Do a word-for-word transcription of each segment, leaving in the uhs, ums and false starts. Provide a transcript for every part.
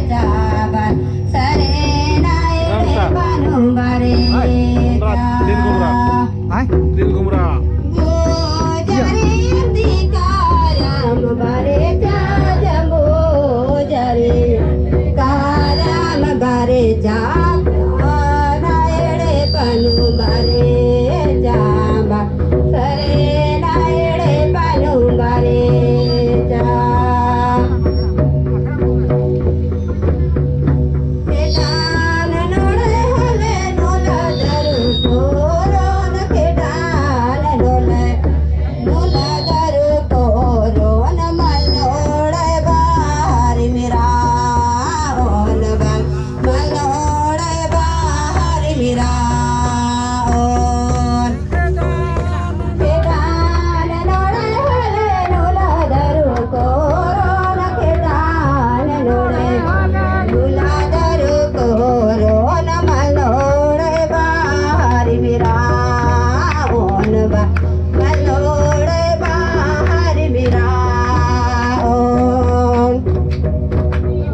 चाबल सरे नायड़े पनुम बरे। आय, तीन घुमरा। आय? तीन घुमरा। बोजरी ती करम बरे चा, जम्बो जरी करम बरे चा, नायड़े पनुम बरे चाबल सरे नायड़े पनुम बरे चा। केडान नोड़े होले नूला दरु कोरोन, केडान नोले नूला दरु कोरोन, मल नोड़े बाहर मिरा ओन बल, मल नोड़े बाहर मिरा ओन। केडान नोड़े होले नूला दरु कोरोन, केडान नोड़े नूला दरु कोरोन, मल नोड़े बाहर मिरा ओन बल, मल नोड़े बाहर मिरा ओन।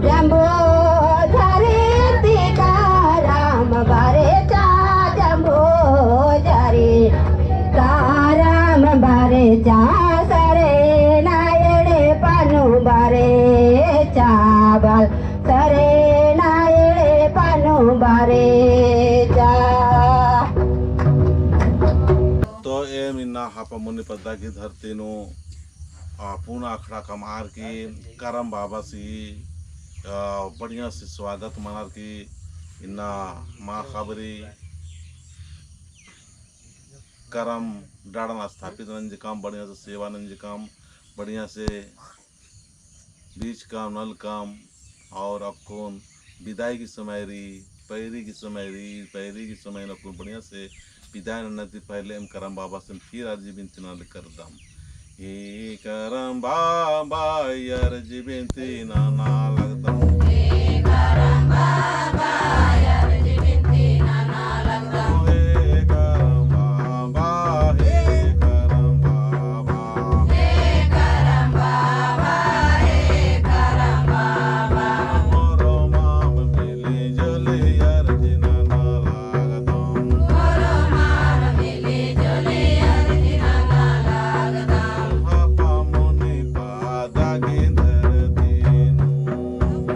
जम्बो जरी ती करम बरे चा, जम्बो जरी करम बरे चा, सरे नायड़े पनुम बरे चाबल, सरे नायड़े पनुम बरे चा। तो एम इन्ना हापामुनी पद्दा की धरती नू, आ, पुना अखड़ा कमअर की करम बाबासी, आ, बढ़िया से स्वागत मनर की इन्ना माँ खबरी करम डाड़न स्थापित नंजकम, बढ़िया से सेवा नंजकम, बढ़िया से बीचकम, नलकम, और अक्कुन बिदाई की समय रई, पैरी की समय रई, पैरी की समय नू अक्कुन बढ़िया से बिदाई नन्ना ती पहले एम करम बाबासिन फिर अर्जी बिनती नना लगदम। हे करम बाबा, अर्जी बिनती नना लगदम। हे करम बाबा, अर्जी बिनती नना लगदम। हे करम बाबा, हे करम बाबा। हे करम बाबा, हे करम बाबा। होरमाम मिली जुली अर्जी नना लगदम। होरमाम मिली जुली अर्जी नना लगदम। हापामुनी पद्दा की धरती नू।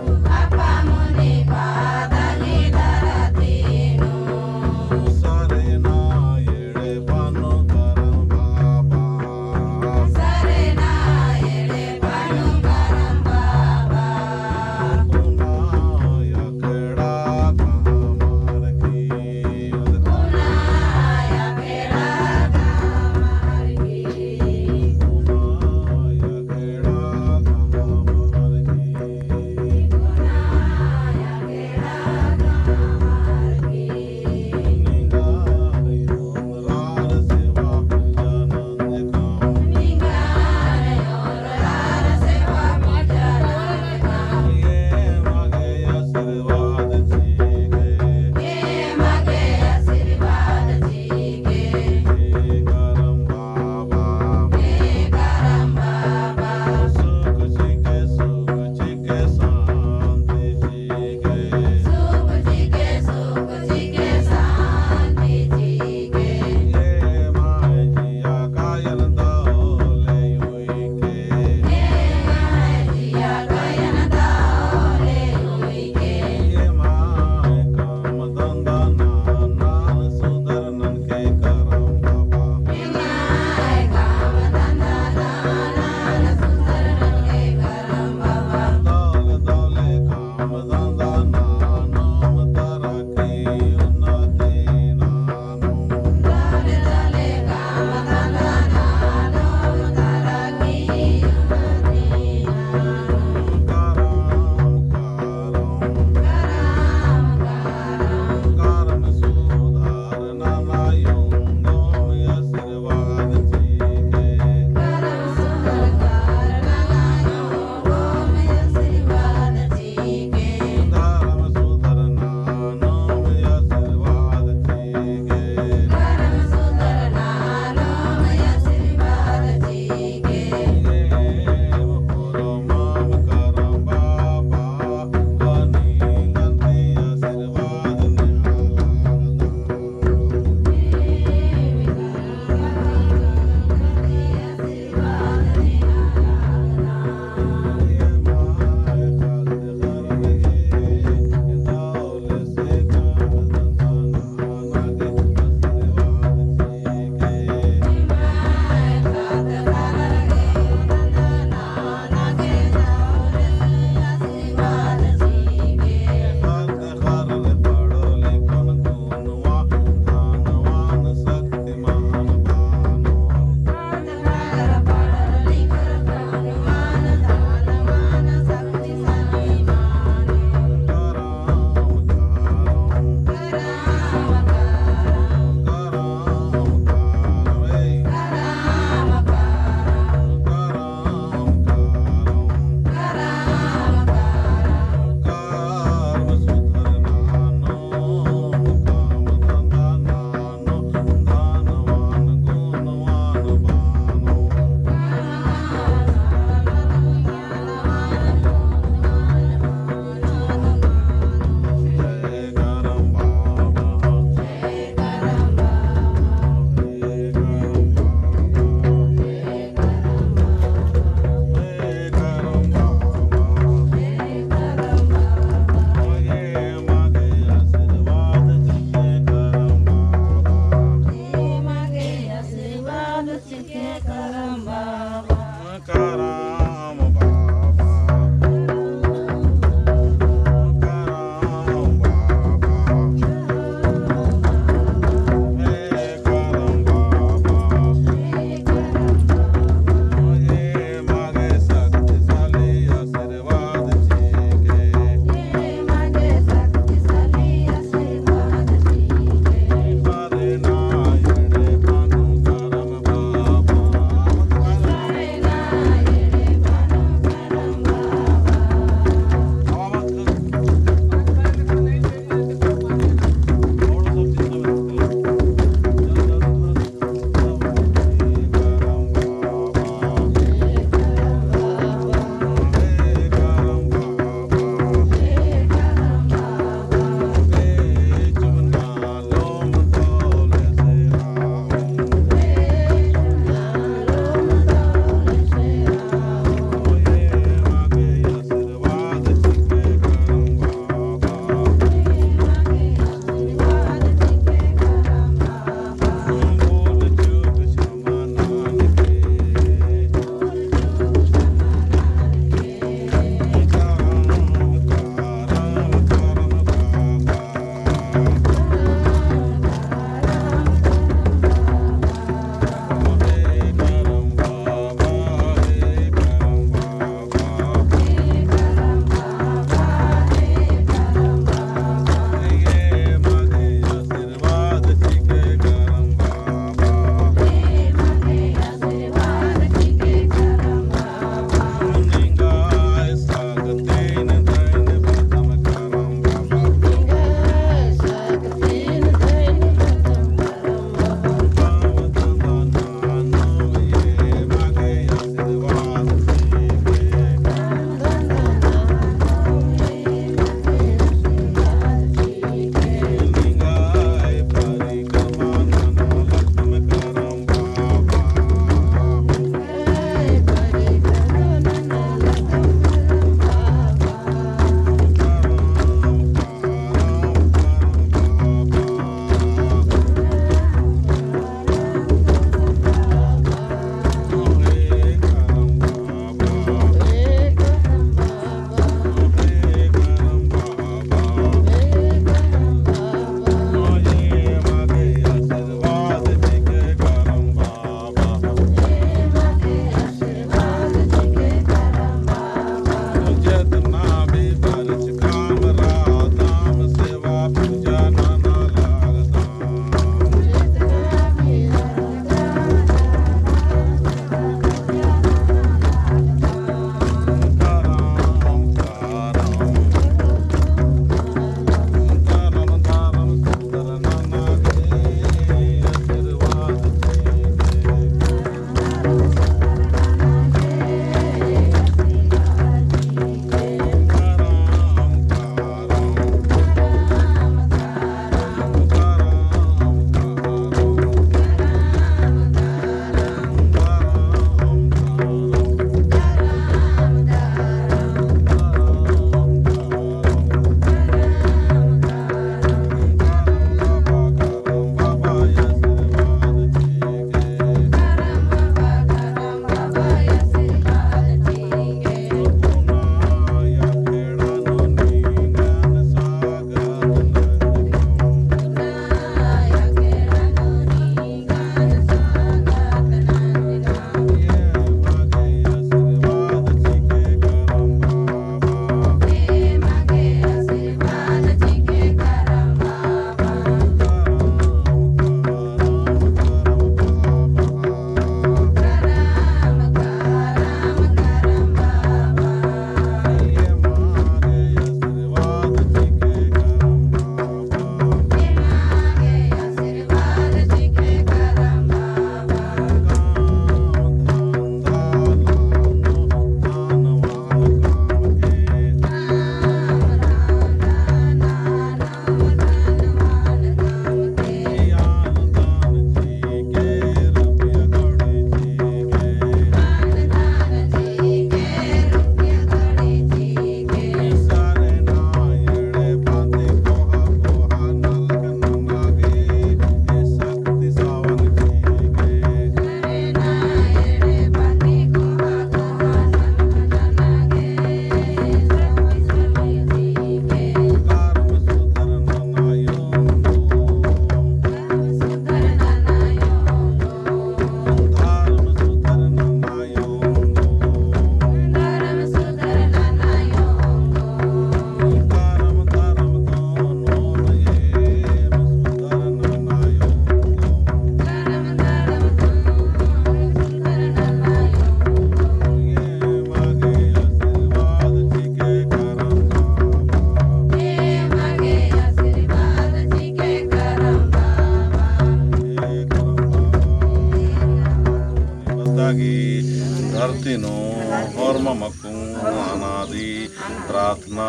प्रार्थना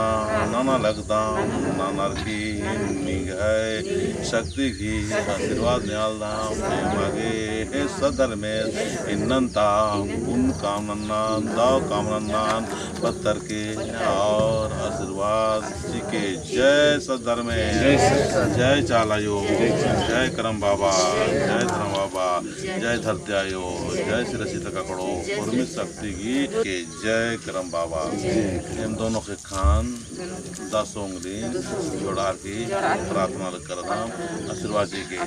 नना लगदम, ननर की निंग्है शक्ति की आशीर्वाद नेआलदम, एमा गे हे सद्धर्मेस इन्नन ता पुन्न काम नन्नन, दव काम नन्नन पत्तर के और आशीर्वाद चिके। जय सद्धर्मेस, जय चाला आयो, जय करम बाबा, जय धरम बाबा, जय धरती आयो, जय सिरसिता ककड़ो, उर्मी शक्ति की के जय करम बाबा। एम दोनों के खान दस उंगली जोड़ार की प्रार्थना करदम, आशीर्वाद चिके।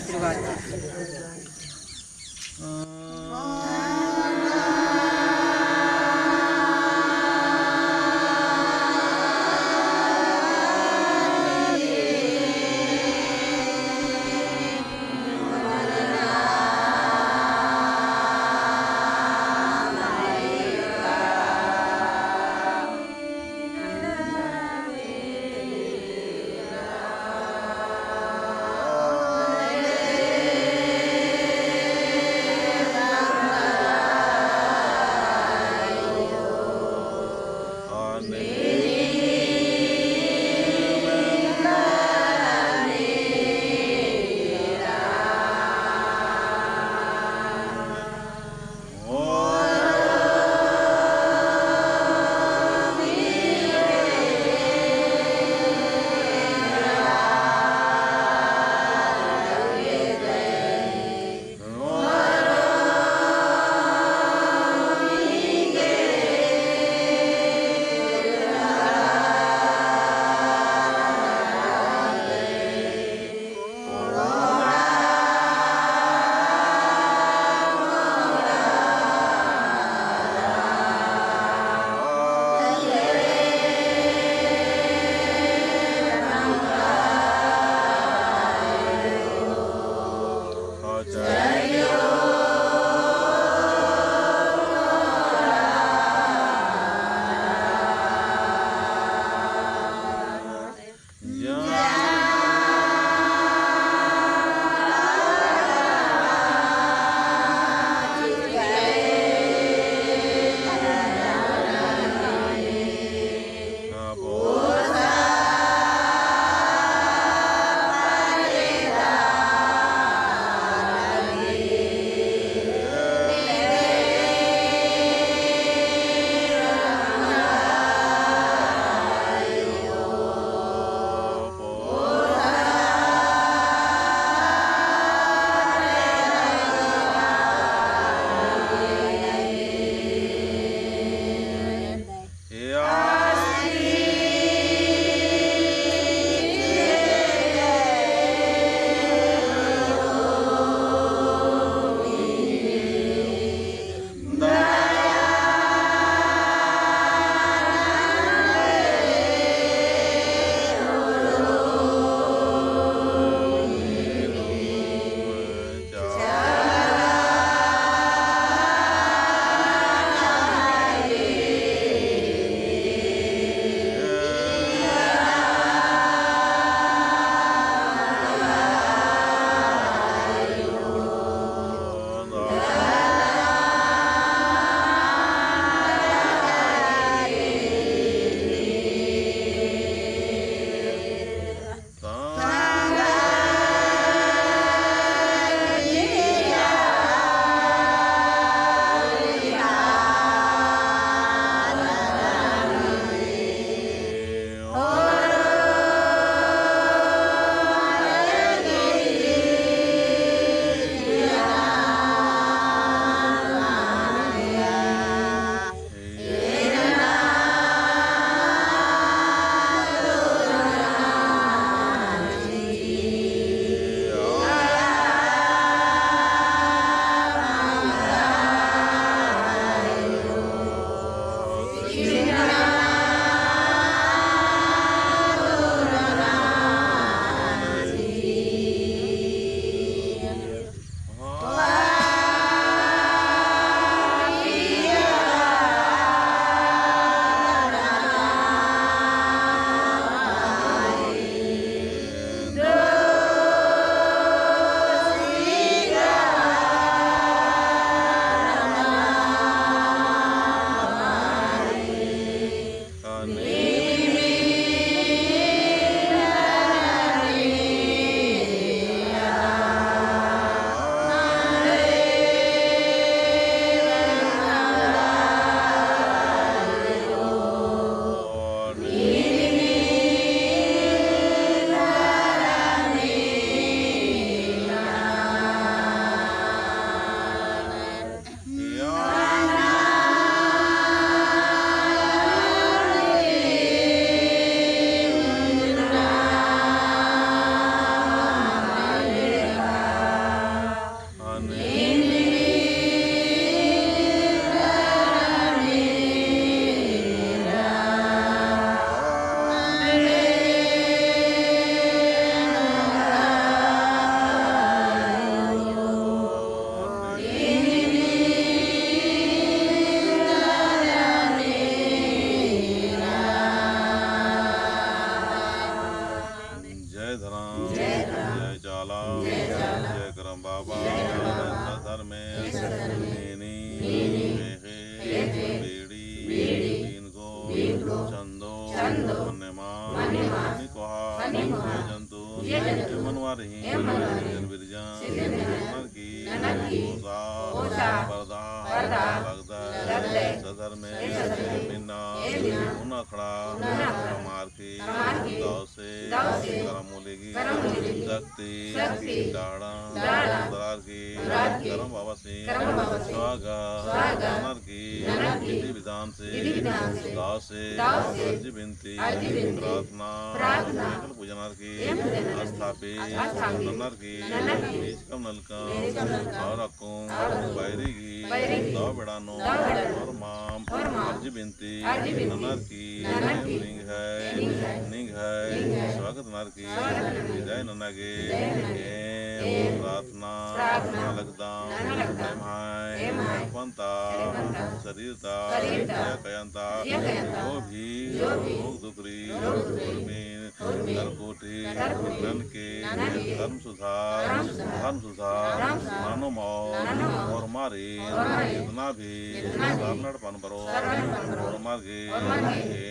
मन्नेमा, मन्नेमा, मन्नी कोहा, मन्नी कोहा, जिया जंतु, जिया जंतु, एम मनवारिन, एम मनवारिन, सिरजन बिरजन, सिरजन बिरजन, ननर की, ननर की, पोसा, पोसा, परदा, परदा, लगदय, लगदय, सधर्मे, ए सधर्मे, बिना, ए बिना, उन अखड़ा, उन अखड़ा, कमअर की, कमअर की, दव से, दव से, करम मूली गही, करम मूली गही, शक्ति, शक्ति, डाड़ा, डाड़ा, दरार की, दरार की, करम बाबा से, करम बाबा से, स्वागत, स्वागत, ननर की, ननर की, विधि विधान से, विधि विधान से, दव से, दव से, अर्जी बिनती, अर्जी बिनती, प्रार्थना, प्रार्थना, एकल पूजनर की, एकल पूजनर की, स्थापित, स्थापित, ननर की, ननर की, निजकम नलकम, निजकम नलकम, और अक्कुन, और अक्कुन, बैरी गही, बैरी गही, दव बेड़ा नू, दव बेड़ा नू, होरमाम, होरमाम, अर्जी बिनती, अर्जी बिनती, ननर की, ननर की, निंग्है, निंग्है, निंग्है, निंग्है, स्वागत ननर की, स्वागत ननर की, बिदाई नना गे, बिदाई नना गे, एम, एम, प्रार्थना, प्रार्थना, नना लगदम, नना लगदम, एम्है, एम्है, एड़पन ता, एड़पन ता, शरीर ता, शरीर ता, जिया कयन ता, जिया कयन ता, जो भी, जो भी, रोग दुख रई, रोग दुख रई, उर्मिन, उर्मिन, करकोटी, करकोटी, ननके, ननके, धर्म सुधार, धर्म सुधार, धर्म सुधार, धर्म सुधार, ननोम और, ननोम और, होरमारिन, होरमारिन, जितना भी, जितना भी, सरना एड़पन बरओ, सरना एड़पन बरओ, होरमार गे, होरमार गे,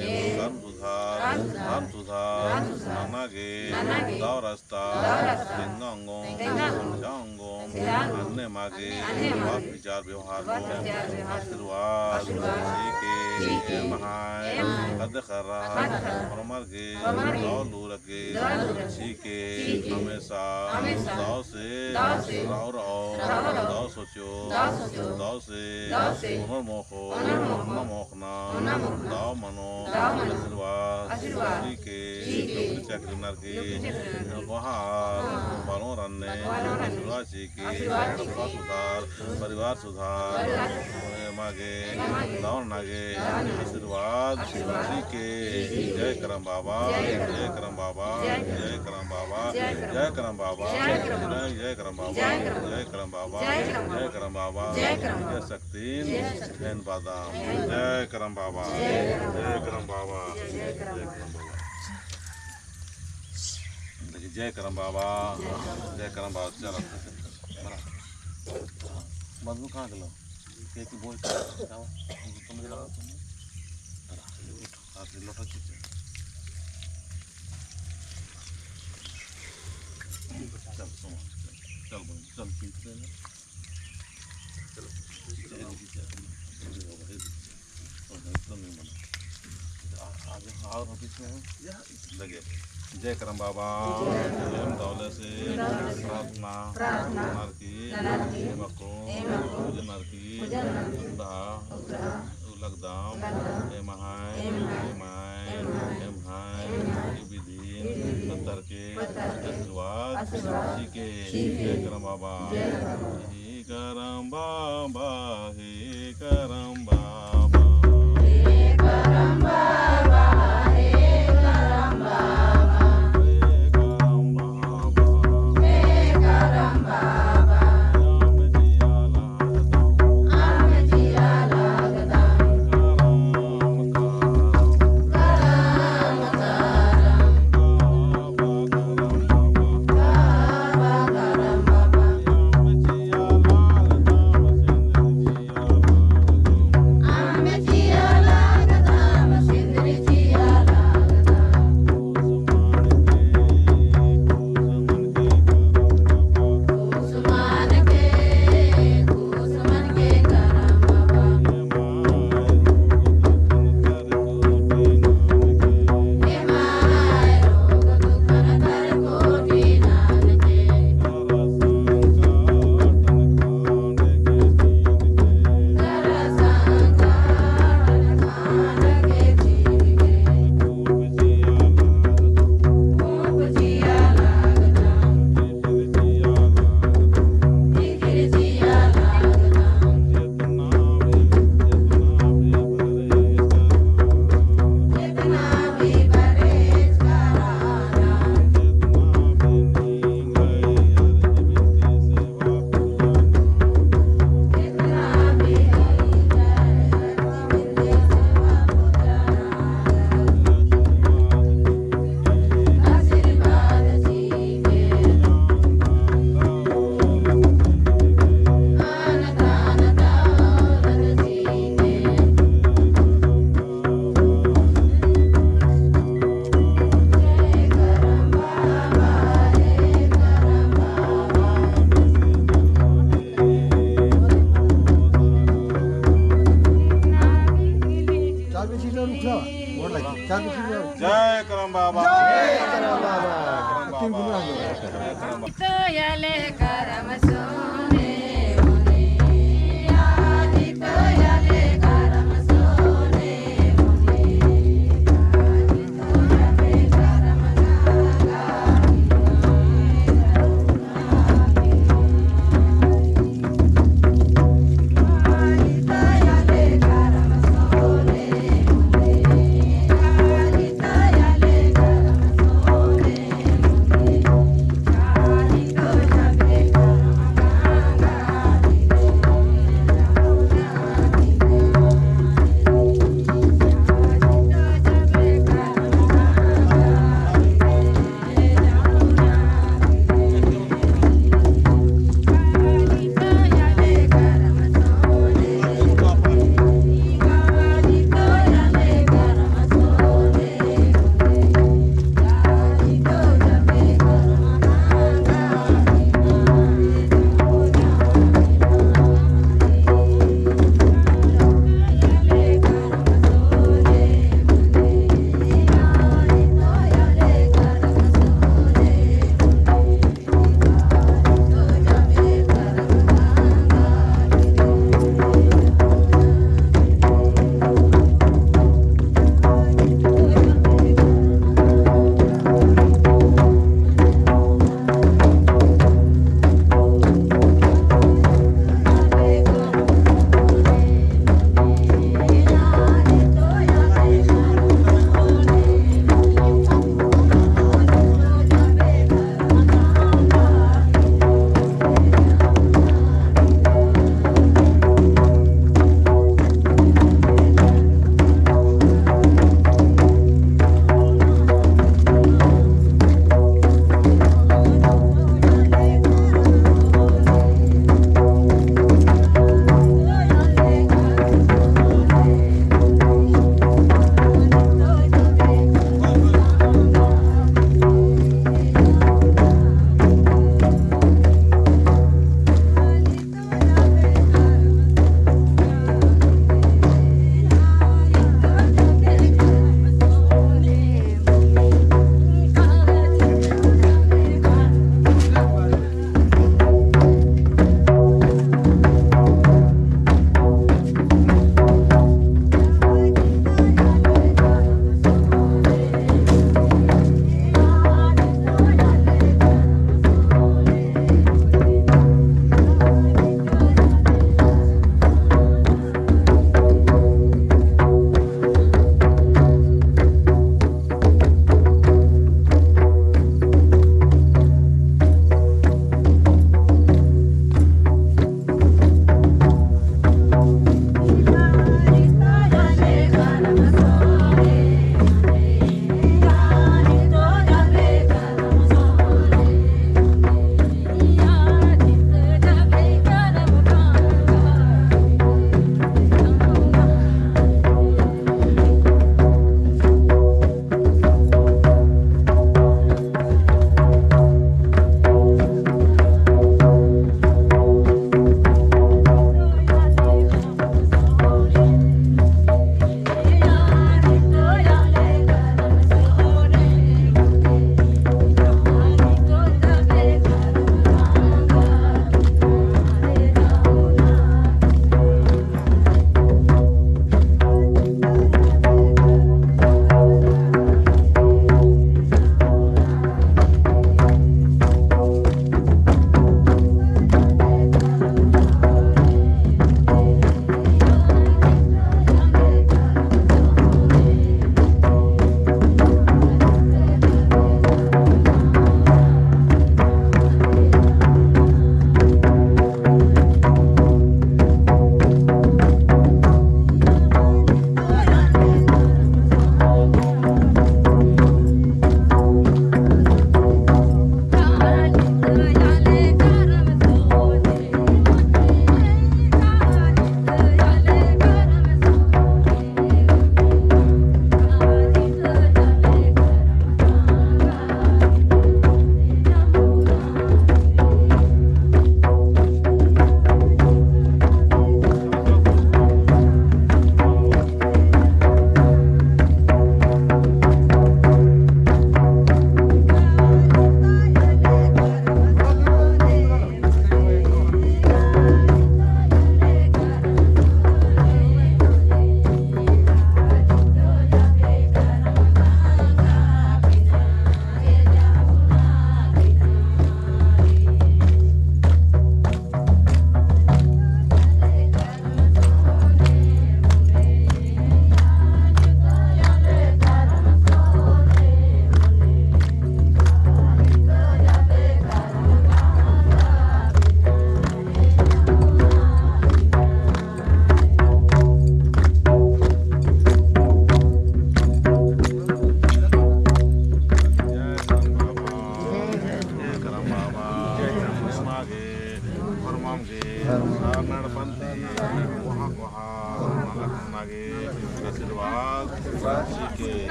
एम, एम, धर्म सुधार, धर्म सुधार, धर्म सुधार, नना गे, नना गे, दव रस्ता, दव रस्ता, तेंगा ओंगोम, तेंगा ओंगोम, समझा ओंगोम, समझा ओंगोम, अन्ने मा गे, अन्ने मा गे, बात विचार व्यवहार नू, बात विचार व्यवहार नू, आशीर्वाद, आशीर्वाद, चिके, चिके, एम्है, एम्है, ख़द्द ख़र्रा, ख़द्द ख़र्रा, होरमार गे, होरमार गे, दव लूरक गे, दव लूरक गे, चिके, चिके, हमेशा, हमेशा, दव से, दव से, रओ रओ, रओ रओ, दव सोचो, दव सोचो, दव से, दव से, ओनर मोख़ो, ओनर मोख़ो, ओनर मोख़ना, ओनर मोख़ना, दव मनो, दव मनो, आशीर्वाद, आशीर्वाद, चिके, चिके, नौकरी चाकरी ननर की, नौकरी चाकरी ननर की, कोहा, कोहा, बालों रन्ने, बालों रन्ने, आशीर्वाद चिके, आशीर्वाद चिके, एड़पा सुधार, परिवार सुधार, परिवार सुधार, एमा गे, एमा गे, दव नना गे, दव नना गे, आशीर्वाद, आशीर्वाद, चिके, चिके, जय करम बाबा, जय करम, जय करम बाबा, जय करम, जय करम बाबा, जय करम, जय करम बाबा, जय करम बाबा, जय करम बाबा, जय करम बाबा, जय करम बाबा, जय करम बाबा, जय करम बाबा, जय करम बाबा, जय करम बाबा, जय शक्तिन, जय शक्तिन, एन बादाम, जय करम बाबा, जय करम बाबा, जय करम बाबा, जय करम बाबा। देखिए, जय करम बाबा, जय करम बाबा, चला। बदलू कहाँ गेलो? के की बोल, कहाँ? तुम गेलो, तुम? हाथ से लोटा खींचो। चल, सुनो, चल, चल, बोल, चल, पीछे ले। चलो, चलो, चलो, चलो। और नहीं तो नहीं बना। आ, आ जाओ, और ऑफिस में हो। लगे। जय करम बाबा, एम दौले से प्रार्थना ननर की, एम अक्कुन पूजनर की, उद्धा लगदम, एम्है, एम्है, एम्है, विधि पत्तर के आशीर्वाद चिके। जय करम बाबा। हे करम बाबा, हे करम बाबा। हे करम बाबा, हे करम बाबा। हे करम बाबा, हे करम बाबा। जय करम बाबा। जय करम बाबा।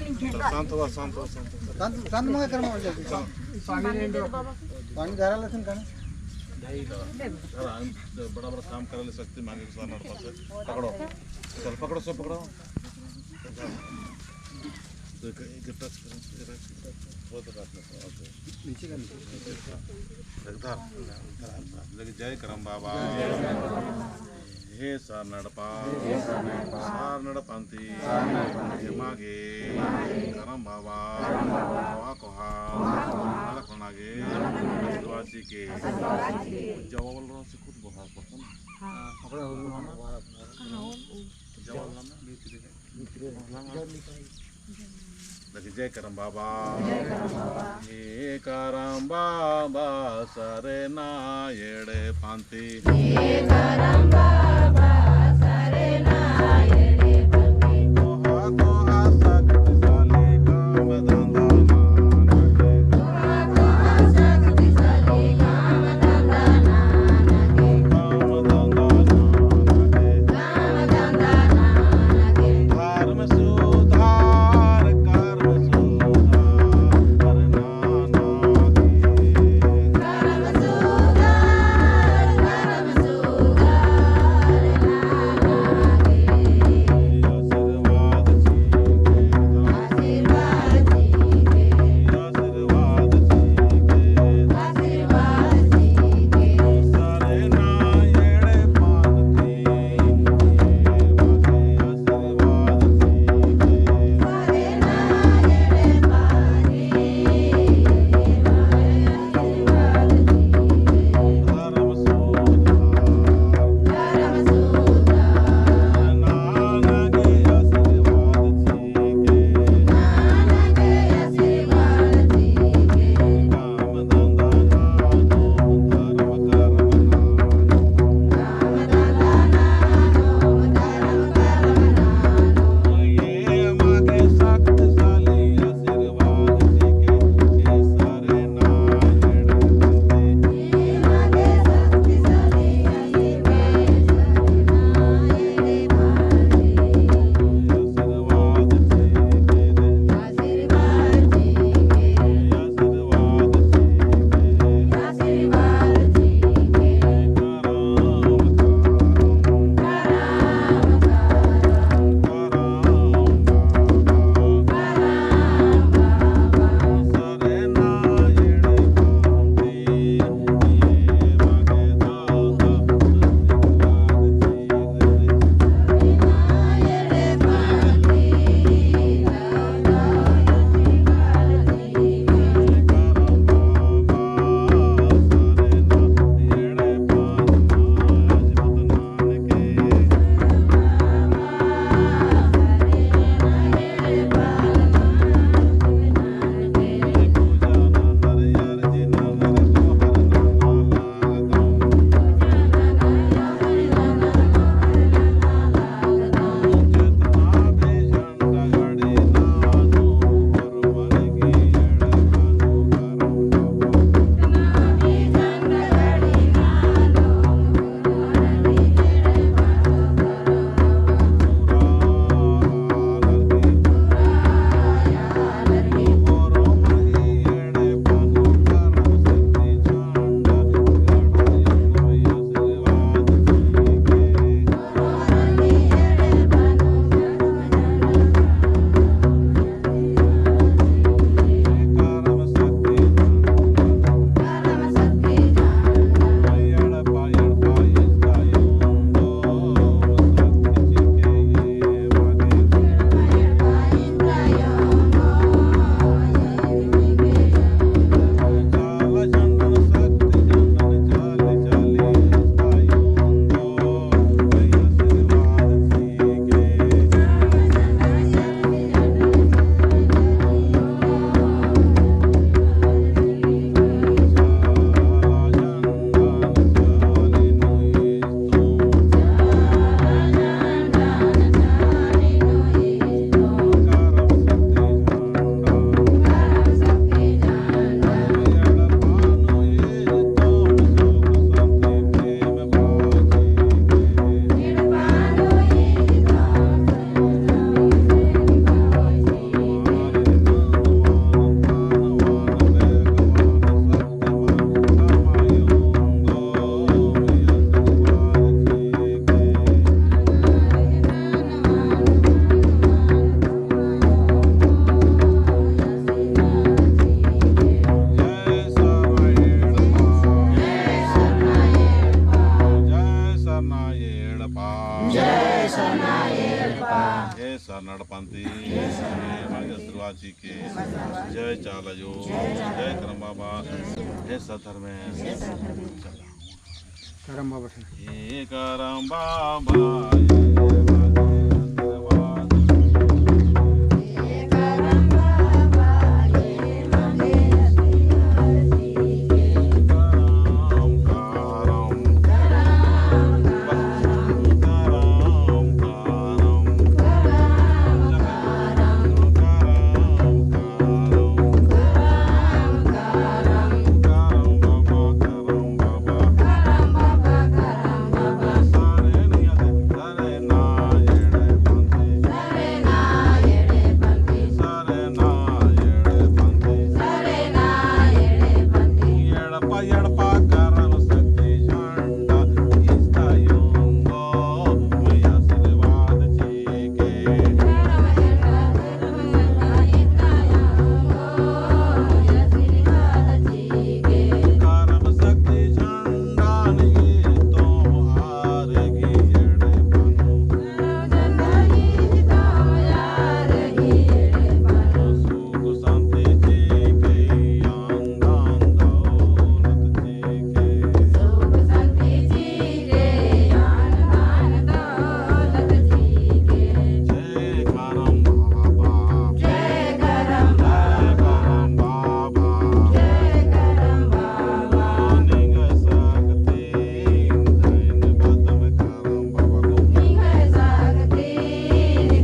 शांत हुआ, शांत हुआ, शांत हुआ। शांत, शांत मंगा कर मार जल्दी। पानी धरा लेथिन काने। धरा, बड़ा बड़ा काम करे ले शक्ति मांगे सारना पास। पकड़ो। चल, पकड़ो, सब पकड़ो। तो एक, एक touch करो, एक touch करो। बहुत बात नहीं, okay। नीचे का, नीचे। नीचे का। धर, धर, धर, धर। लेके जय करम बाबा। हे सरना एड़पा, सरना एड़पा अन्ती, एमा गे, करम बाबा, कोहा कोहा, नलख नना गे, आशीर्वाद चिके। जवाब बोल रहा हूँ, खुद बोल रहा हूँ। हाँ। जवाब बोलना। लेकिन जय करम बाबा। हे करम बाबा सरना एड़पा अन्ती। हे करम बाबा सरना एड़पा अन्ती। तोहा, तोहा शक्तिशाली काम धंधा नना गे। तोहा, तोहा शक्तिशाली काम धंधा नना गे। काम धंधा नना गे। धर्म सुधार, कर्म सुधार नना गे। धर्म सुधार, कर्म सुधार नना गे। जी के जय चाला आयो, जय करम बाबा, हे सत धर्मेस। करम बाबा से। हे करम बाबा, हे मांगे आशीर्वाद। हे करम बाबा, हे मांगे आशीर्वाद जी के। करम, करम, करम, करम। एड़पा एड़पा करम शक्ति झंडा इजता ओंगोम आशीर्वाद चिके। करम शक्ति झंडा इजता आर गही एड़पा नू। सुख शांति चिके, अन्न धन दौलत चिके। सुख शांति चिके, अन्न धन दौलत चिके। जय करम बाबा। जय करम बाबा। जय करम बाबा। निंग्है शक्ति धन बदम करम बाबा गो। निंग्है शक्ति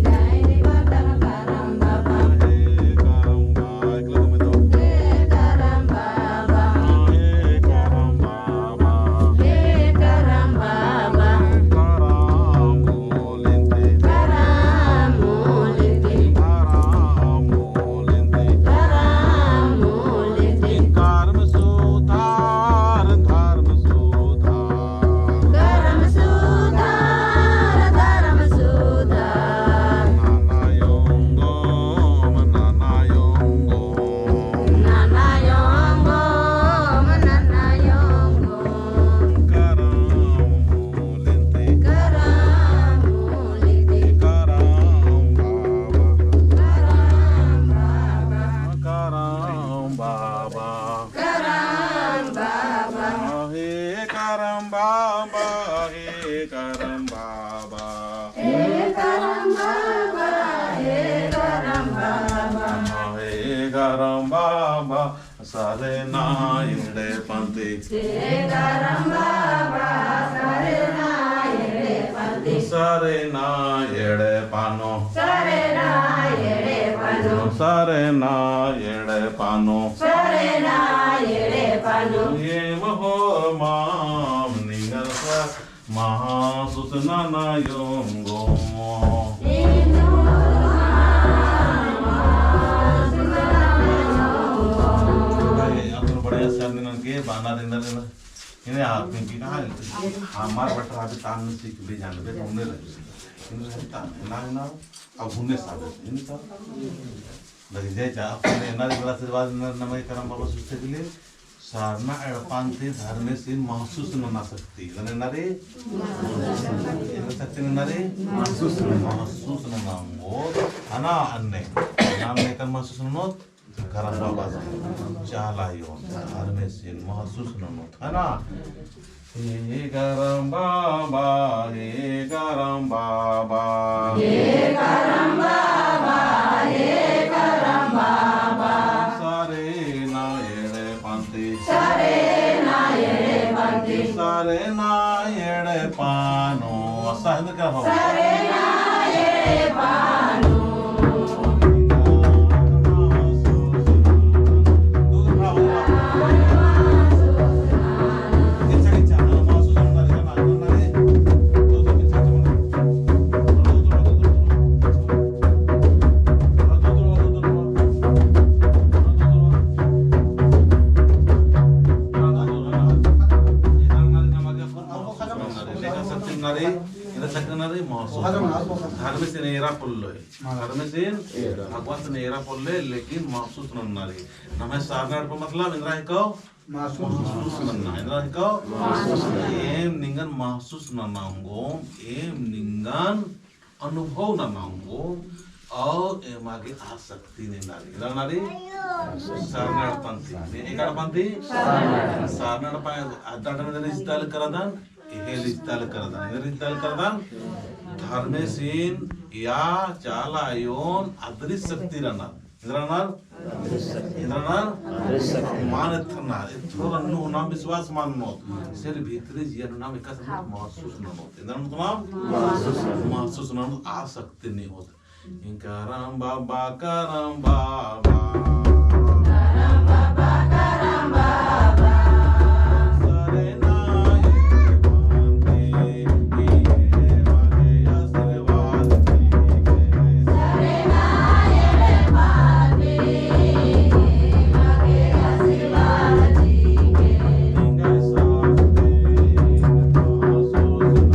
धन बदम करम बाबा। हे करम बाबा, एकला तो मैं तो। हे करम बाबा। हे करम बाबा। हे करम बाबा। करम मूलिंती। करम मूलिंती। करम मूलिंती। करम मूलिंती। करम सुधार, धर्म सुधार। करम सुधार, धर्म सुधार। नना ओंगोम, नना ओंगोम। नना ओंगोम, नना ओंगोम। करम मूलिंती। करम मूलिंती। करम बाबा। करम बाबा। करम बाबा। करम बाबा। हे करम बाबा, हे करम बाबा। हे करम बाबा, हे करम बाबा। हे करम बाबा, सरना एड़पंती। हे करम बाबा, सरना एड़पंती। सरना एड़पा नू। सरना एड़पा नू। सरना एड़पा नू। सरना एड़पा नू। एम होरमाम निंगन सा महसूस नना ओंगोम। अतुर बढ़िया से आदमी नन के बाना दिन दिन इन्हें आप में की कहा, हमार बटर अभी तान में सीख भी जान बे, घूमने लगे। इन्हें रहता, ना, ना, अब घूमने साथ, इन्हें साथ। लग जाए, जा, अपने ना, बड़ा आशीर्वाद न-, नमय करम बाबा सुस्ते के लिए। सरना एड़पंती धर्मेसिन महसूस नना शक्ति। नने नारी? एन्ने शक्ति नने नारी? महसूस नना। महसूस नना ओंगो। है ना अन्ने? नाम लेकर महसूस ननोत? करम बाबा। चाला आयो। धर्मेसिन महसूस ननोत। है ना? हे करम बाबा, हे करम बाबा। हे करम बाबा, हे करम बाबा। सरना एड़पंती। सरना एड़पंती। सरना एड़पा नू। असा हिंदर का हो। सरना एड़पा नू। धर्मेसिन एरा पोल्लोय। धर्मेसिन एरा। भगवान से एरा पोल्लोय, लेकिन महसूस नन्ना रई। नम्है सरना एड़पा मतलब एन्दरा हिको? महसूस। महसूस नन्ना। एन्दरा हिको? महसूस नन्ना। एम निंगन महसूस नन्ना ओंगोम, एम निंगन अनुभव नन्ना ओंगोम, और एमा गे आसक्ति नन्ना रई। एन्दरा नन्ना रई? सरना एड़पा ती। ने एका एड़पा ती? सरना एड़पा। अड्डा एड़पा रिश्ता ले करदन, एहे रिश्ता ले करदन। एहे रिश्ता ले करदन। धर्मेसिन या चाला आयोन अदृश्य शक्ति रअनर। एन्दरा रअनर? एन्दरा रअनर? मान एथरनर। एथरनर नू नाम विश्वास मल ननोत। सिर्फ भीतरे जिया नू नाम एकासे महसूस ननोत। एन्दरा ननोत नाम? महसूस ननोत। महसूस ननोत, आसक्ति नी होत। करम बाबा, करम बाबा। करम बाबा, करम बाबा। सरना एड़पा ती, एमा गे आशीर्वाद चिके। सरना एड़पा ती, एमा गे आशीर्वाद चिके। निंग्है शक्ति महसूस ननोत।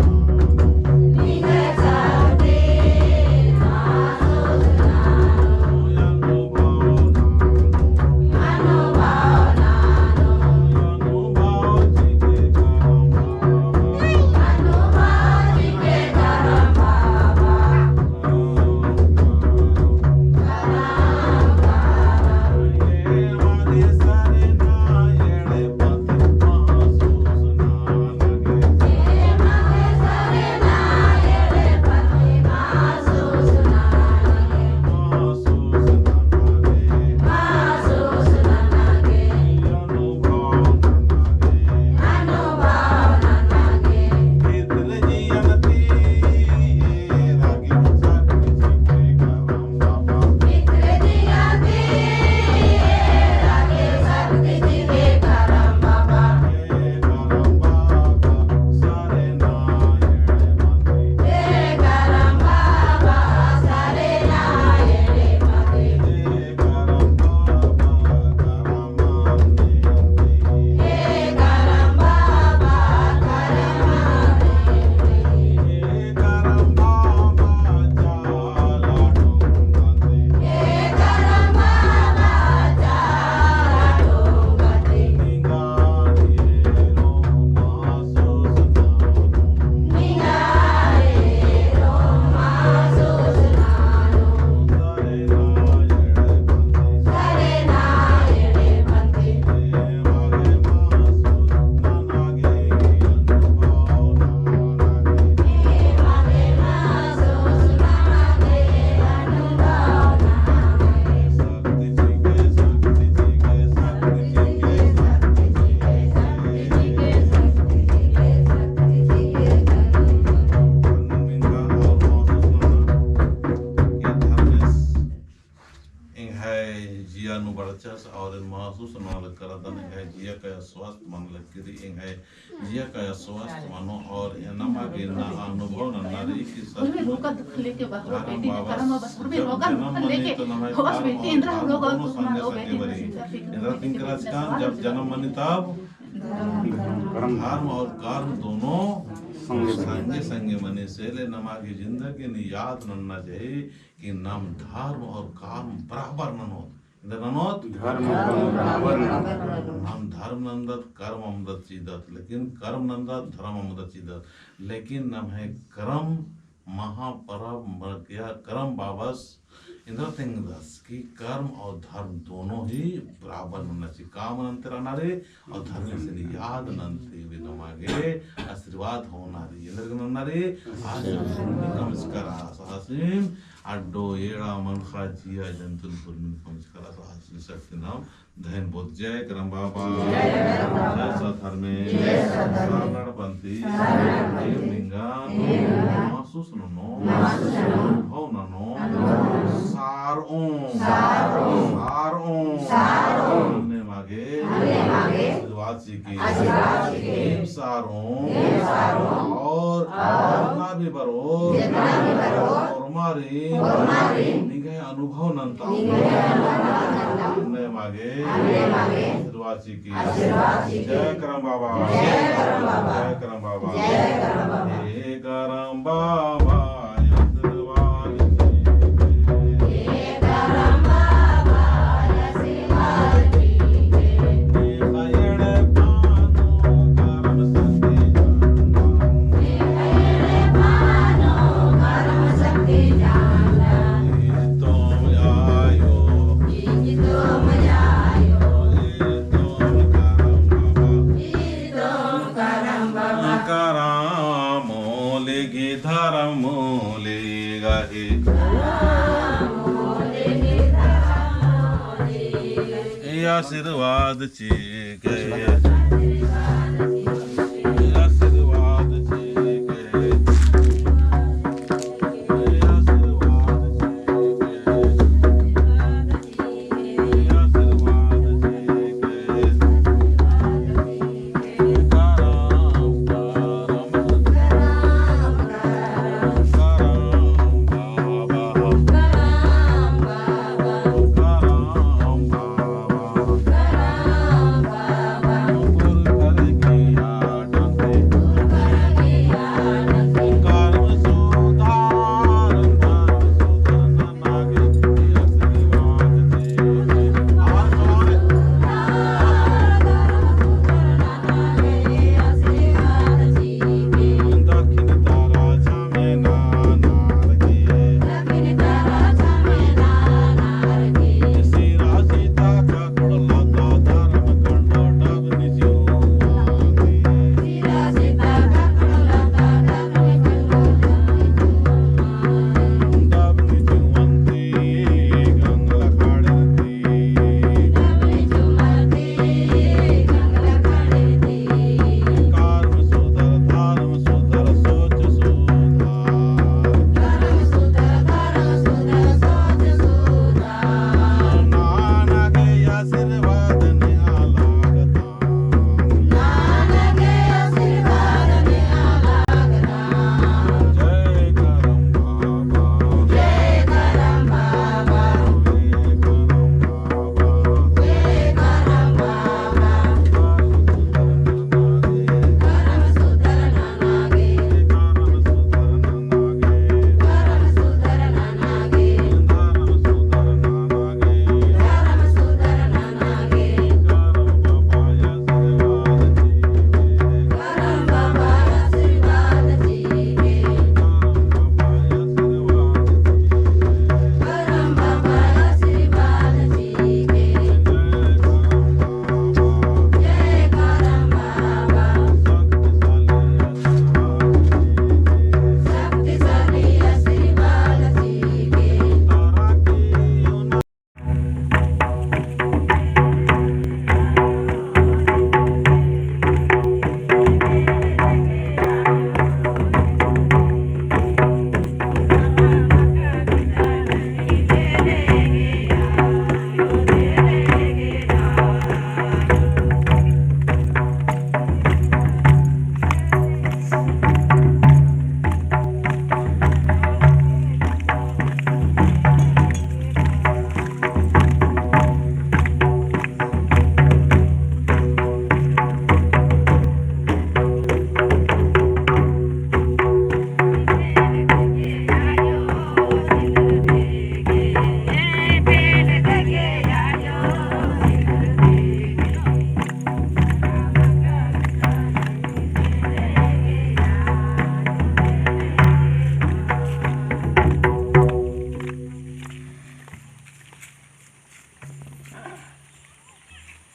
एंग्है जिया नू बरचस और एन महसूस नना लगदन, एंग्है जिया का स्वास्थ्य मना लगी, एंग्है जिया का स्वास्थ्य मनो और एनमा गे ना अनुभव नन्ना रई कि सचमुच धरम बाबा जब जनम मनी तो नम्है धरम दोनों संगे संगे बरई। एन्दरा तिंकरा चिकन जब जनम मनी तब धरम और कर्म दोनों संगे संगे मनी से ले नमा गे जिंदगी नू याद नन्ना चाही कि नाम धर्म और कर्म बराबर ननोत। एन्दरा ननोत? धर्म और कर्म बराबर ननोत। नाम धर्म नन्दत, कर्म अम्बदत चिदत, लेकिन कर्म नन्दत, धर्म अम्बदत चिदत। लेकिन नम्है करम महापरब मरकिया करम बाबस एन्दरा तेंगदस कि कर्म और धर्म दोनों ही बराबर नन्ना चाही। काम नन्ते रअना रई और धर्मेसिन याद नन्ते हुए नमा गे आशीर्वाद होअना रई। एन्दरा नन्ना रई, आसिन नमस्कार आस आसिन, अड्डो एड़ा मनखा जिया जंतुन कुर्मिन नमस्कार आस आसिन शक्ति नाम धैन बोध। जय करम बाबा, जय सत धर्मे, सरना एड़पा ती, एम निंगा महसूस ननो, अनुभव ननो, सारओ, सारओ, ने मागे आशीर्वाद चिके। एम सारओ और जितना भी बरओ, ओर्मारिन निंग्है अनुभव नन्ता। ने मागे आशीर्वाद चिके। जय करम बाबा। जय करम बाबा। हे करम बाबा आशीर्वाद चिके। आशीर्वाद चिके, आशीर्वाद चिके, आशीर्वाद चिके।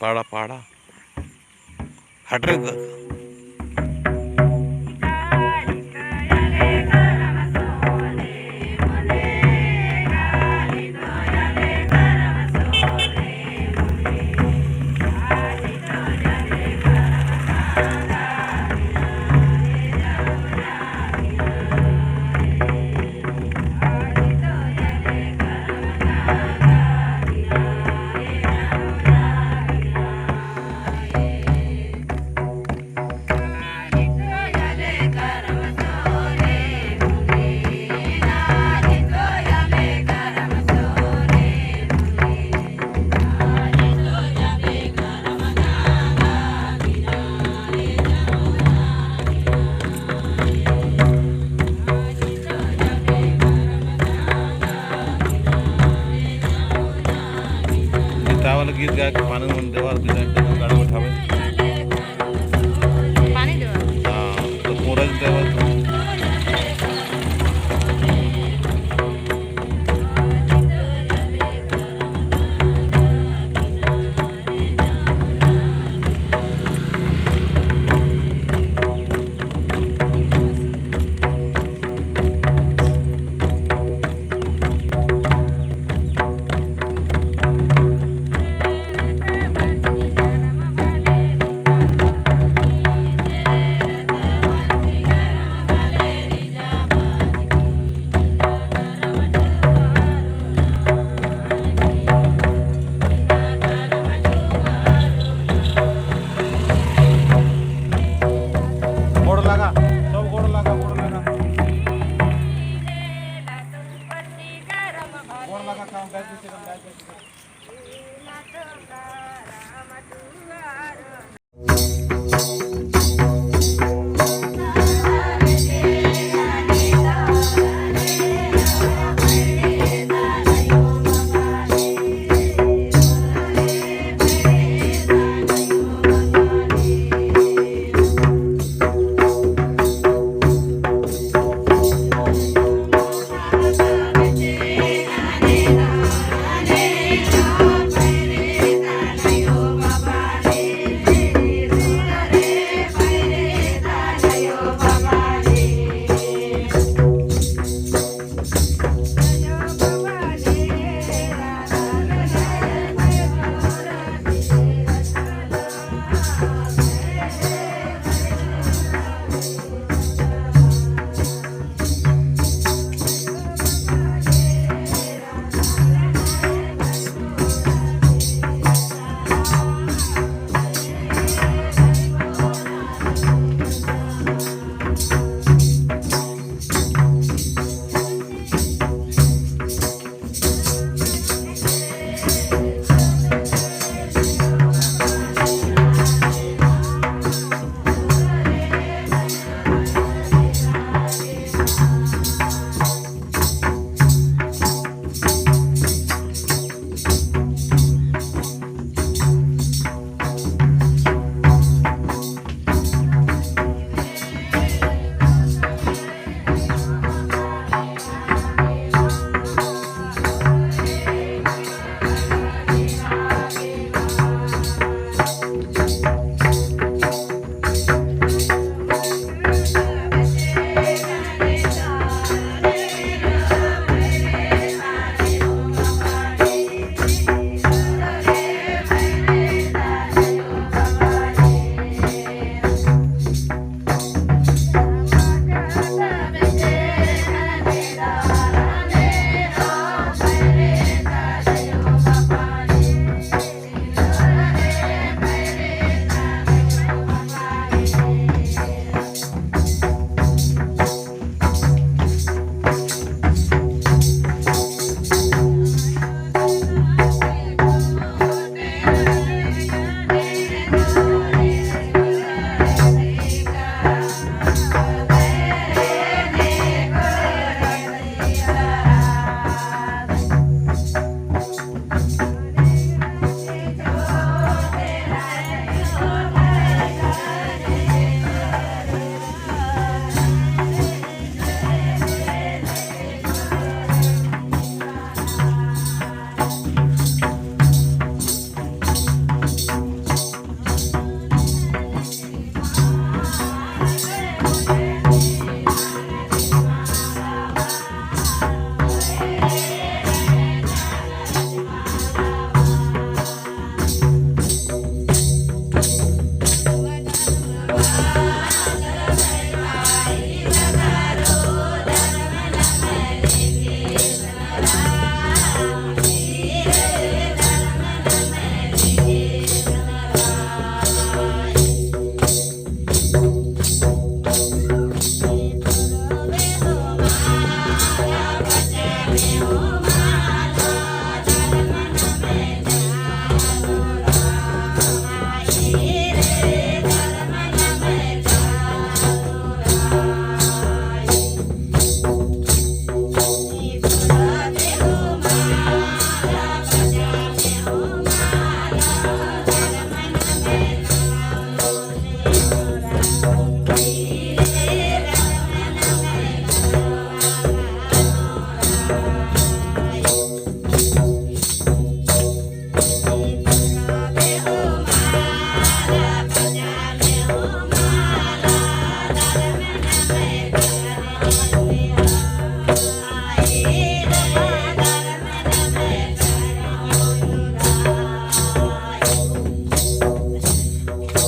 पाड़ा, पाड़ा। हट रे दादा। गीता वाला गीत गा के पानी मन देवा, बिना गाड़ी बैठावे। पानी देवा? हाँ, तो पूरा देवा तो।